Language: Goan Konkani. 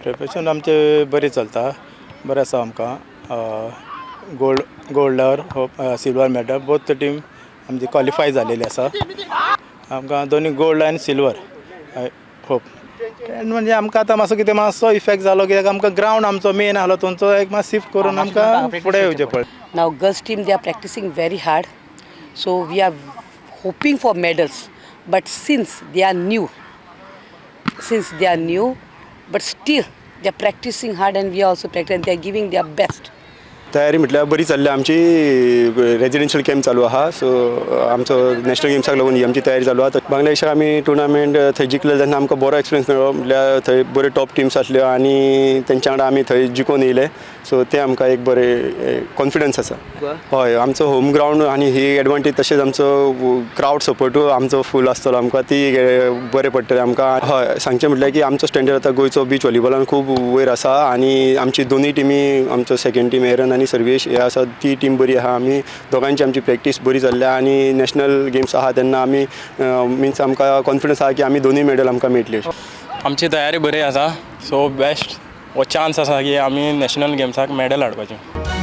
प्रिपरेशन आमचें बरें चलता, बरें आसा आमकां. गोल्ड गोल्डार होप, सिल्वर मेळटा. बोथ टीम आमची क्वॉलिफाय जालेली आसा. आमकां दोनी गोल्ड आनी सिल्वर होप. म्हणजे आमकां आतां मातसो कितें मातसो इफेक्ट जालो, कित्याक आमकां ग्रावंड आमचो मेन आहलो, थंयचो एक मातसो शिफ्ट करून आमकां फुडें येवचें पडलें. Now girls team, they are practicing very hard, so we are hoping for medals. But since they are new, but still they are practicing hard and we are also practicing. They are giving their best. तयारी म्हटल्यार बरी चल्ल्या आमची. रेजिडेन्शियल कॅम्प चालू आहा, सो आमचो नॅशनल गेम्साक लागून ही आमची तयारी चालू आहा. बांगलादेशाक आमी टुर्नामेंट थंय जिखले तेन्ना आमकां बरो एक्सपिरियन्स मेळ्ळो. म्हटल्यार थंय बऱ्यो टॉप टिम्स आसल्यो आनी तेंच्या वांगडा आमी थंय जिखून येयले, सो तें आमकां एक बरें कॉन्फिडन्स आसा. हय, आमचो होम ग्रावंड आनी ही एडवांटेज, तशेंच आमचो क्रावड सपोर्टूय आमचो फूल आसतलो, आमकां ती बरें पडटलें आमकां. हय, सांगचें म्हटल्यार की आमचो स्टँडर्ड आतां गोंयचो बीच व्हॉलीबॉलान खूब वयर आसा आनी आमची दोनूय टिमी, आमचो सेकंड टीम एरन आनी सर्वेश हे आसा, ती टीम बरी आहा. आमी दोगांयची आमची प्रॅक्टीस बरी चल्ल्या आनी नॅशनल गेम्स आहा तेन्ना आमी मिन्स आमकां कॉन्फिडन्स आहा की आमी दोनूय मेडल आमकां मेळटली. आमची तयारी बरी आसा, सो बेस्ट हो चान्स आसा की आमी नॅशनल गेम्साक मॅडल हाडपाचें.